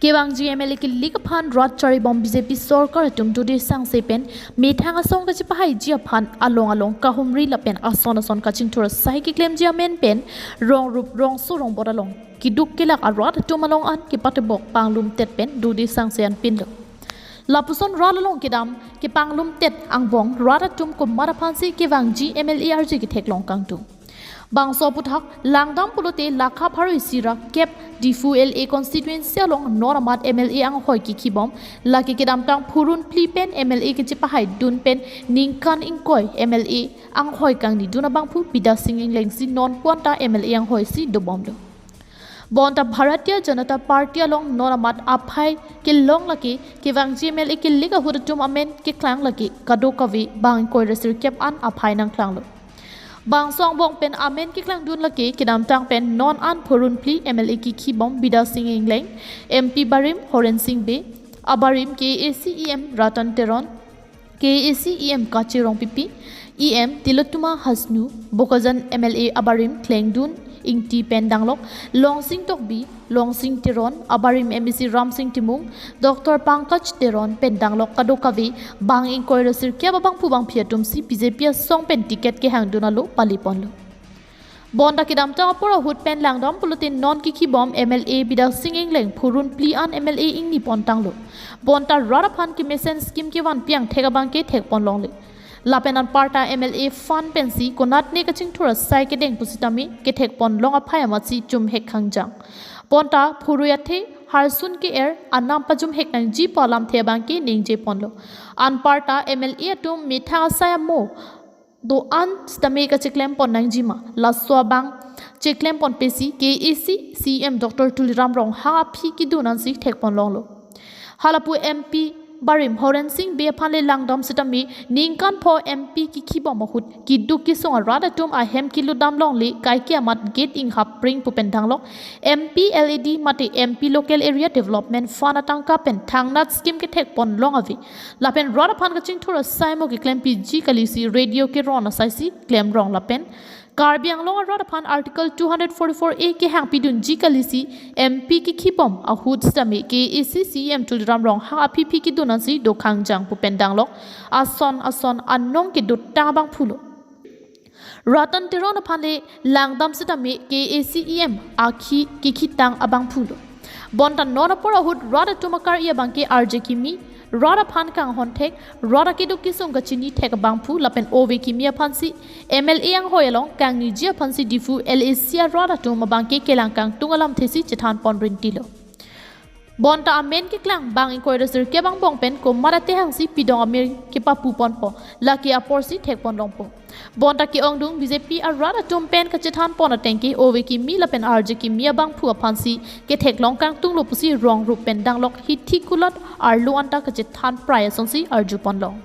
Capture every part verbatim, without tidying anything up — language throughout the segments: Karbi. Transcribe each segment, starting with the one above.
Kevangji M L A kilik aphan rat charibom B J P sorkar atum dode sangse pen methang asong kachepahaiji aphan along along kahumri lapen ason ason kachingthur asai keklemji amen pen rong rup rongso rongbot along keduk kelak arat atum along an kepatebok panglumtet pen dode sangse anpinlo. Lapuson rat along kedam kepanglumtet angbong rat atum komat aphansi kevangji M L A arje ketheklong kangtung. Bangso aputhak langdam pulote lakha pharo isi ra kep Diphu L A constituency along non amat M L A anghoi kekhibom, lake kedamtang phurun phli pen M L A kechepahaidun pen ningkan ingkoi M L A anghoi kangnidun abangphu Bidya Sing Engleng si non puanta M L A anghoi si dobomlo. Bonta Bharatiya Janata Party along non amat aphai kelong lake kevangji M L A kilik ahut atum amen keklang lake kadokave bang ingkoi ra sirkep an aphai nangklanglo. Bangso angbong pen amen keklangdun lake kedamtang pen non an phurun phli M L A kekhibom Bidya Sing Engleng, M P barim Horen Sing Bey, abarim K A A C E M Ratan Teron, K A A C E M Kache Rongpipi, E M Tilottama Hasnu, Bokajan M L A abarim Klengdun Ingti pen danglok Longsing Tokbi, Longsing Teron, abarim M A C Ramsing Timung, Doctor Pankaj Teron pen danglok kadokave bang ingkoi ra sirkep abangphu bangphi atum si B J P asong pen ticket kehangdun alo paliponlo. Bonta kedamtang apor ahut pen langdam pulote non kekhibom M L A Bidya Sing Engleng phurun phli an M L A ingni pontanglo. Bonta rat aphan kemesen scheme kevanpi angthek abangke thekponlongle. Lapen anparta M L A fund pensi konatne kachingthur asai kedeng pusitame kethekponlong aphai amatsi chumhek khangjang. Bonta phurui athe harsun ke-er anam pachumhek nangji pu alamthe abangke ningjeponlo. Anparta M L A atum methang asai amo do-an sitame kacheklempon nangjima, laso abang cheklemponpesi K A A C E M Doctor Tuliram Ronghang aphi kedun ansi thekponlonglo. Halapu M P barim Horen Sing Bey aphan le langdam sitame ningkan pho M P kekhibom ahut keduk kesung arat atum ahem kelutdam longle, kaike amat gate inghap pring pu pen danglok M P L A D mate M P Local Area Development Fund atangka pen thangnat scheme kethekponlong ave. Lapen rat aphan kachingthur asai mo keklempiji kalisi radio keron asaisi klemrong lapen Karbi Anglong arat aphan Article two hundred forty-four A kehangpidunji kalisi M P kekhibom ahut sitame K A A C E M Tuliram Ronghang aphi phi kedun ansi do khangjang pu pen danglok ason ason anong kedotang abangphulo. Ratan Teron aphan le langdam sitame K A A C E M akhi kekhitang abangphulo. Bonta non apor ahut rat atum akar-i abangke arje kimi, rat aphan kanghon thek, rat akeduk kesung kachini thek abangphu lapen ove kimi aphansi M L A anghoi along kangniji aphansi Diphu L A C arat atum abangke kelang kangtung alamthesi chethanpon rintilo. Bonta amen keklang bang ingkoi ra sirkep angbong pen komat atehangsi pidong amir kepapuponpo, lake aporsi thekponlongpo. Bonta ke-ongdung B J P arat atum pen kachethanpon atengke ove kimi lapen arje kimi abangphu aphansi ketheklong kangtunglo pusi rong rup pen danglok hithi kulat arlo anta kachethan prai asonsi arjuponlong.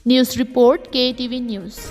News report, K A T V News.